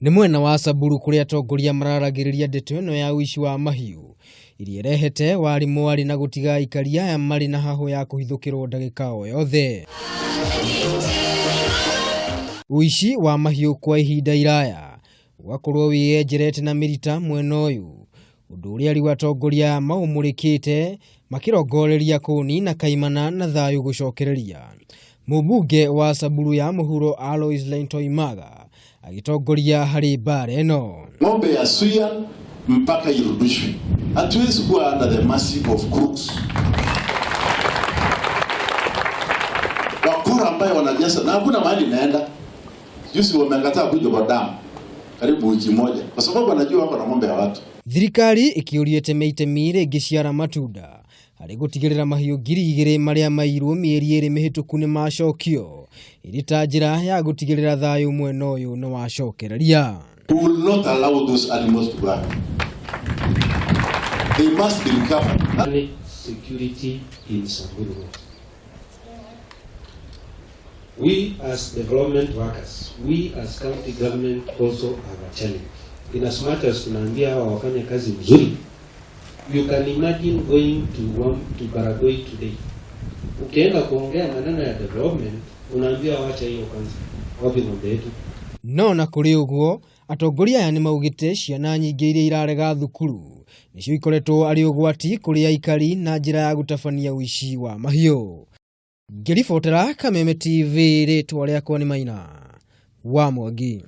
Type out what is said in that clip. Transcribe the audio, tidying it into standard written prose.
Nĩ mwena wa Samburu kũrĩa atongoria mararagĩrĩria ndeto ĩno ya ũici wa mahiũ iria ĩrehete wari mwarĩ na gũtiga aikari aya marĩ na hahũ ya kũhithũkĩrwo ndagĩka o yothe. Ũici wa mahiũ kwa ihinda iraya ũgakorwo wĩyenjerete na mĩrita mwena ũyũ, ũndũ ũrĩa rĩu atongoria aya maũmũrĩkĩte makĩrongoreria kũũnina kaimana na thayũ gũcokereria. Mũmbunge wa Samburu ya mũhuro Alois Lentoimaga agĩtongoria harĩ mbara ĩno. Ng'ombe ya Suyan mpaka irudishwe. Hatuwezi kuwa under the mercy of crooks. Wakora ambayo wanajaza na hakuna mahali inaenda. Juzi wamekataa kuja kwa damu karibu wiki moja kwa sababu wanajua wako na ng'ombe ya watu. Thirikari ĩkĩũrio ĩteme itemi rĩngĩciara matunda harĩ gũtigĩrĩra mahiũ 2000 marĩa mairwo mĩeri 2 mĩhĩtũku nĩ macokio ĩrĩ ta njĩra ya gũtigĩrĩra thayũ mwena ũyũ nĩ wacokereria. We will not allow those animals to go. They must be recovered. Security in Samburu. We as development workers, we as county government also have a challenge. In as much as tunaambia hawa wafanye kazi mzuri, you can imagine going to Baragoi today. Ukienda kuongea maneno ya development, unaambia wacha hiyo kwanza. Wapi ng'ombe yetu? No na kũrĩ ũguo, atongoria aya nĩ maugĩte ciana nyingĩ iria irarega thukuru nĩcio ikoretwo arĩ ũgwati kũrĩ aikari na njĩra ya gũtabania ũici wa mahiũ. Ngĩribotera Kameme TV, rĩtwa rĩakwa nĩ Maina wa Mwangi.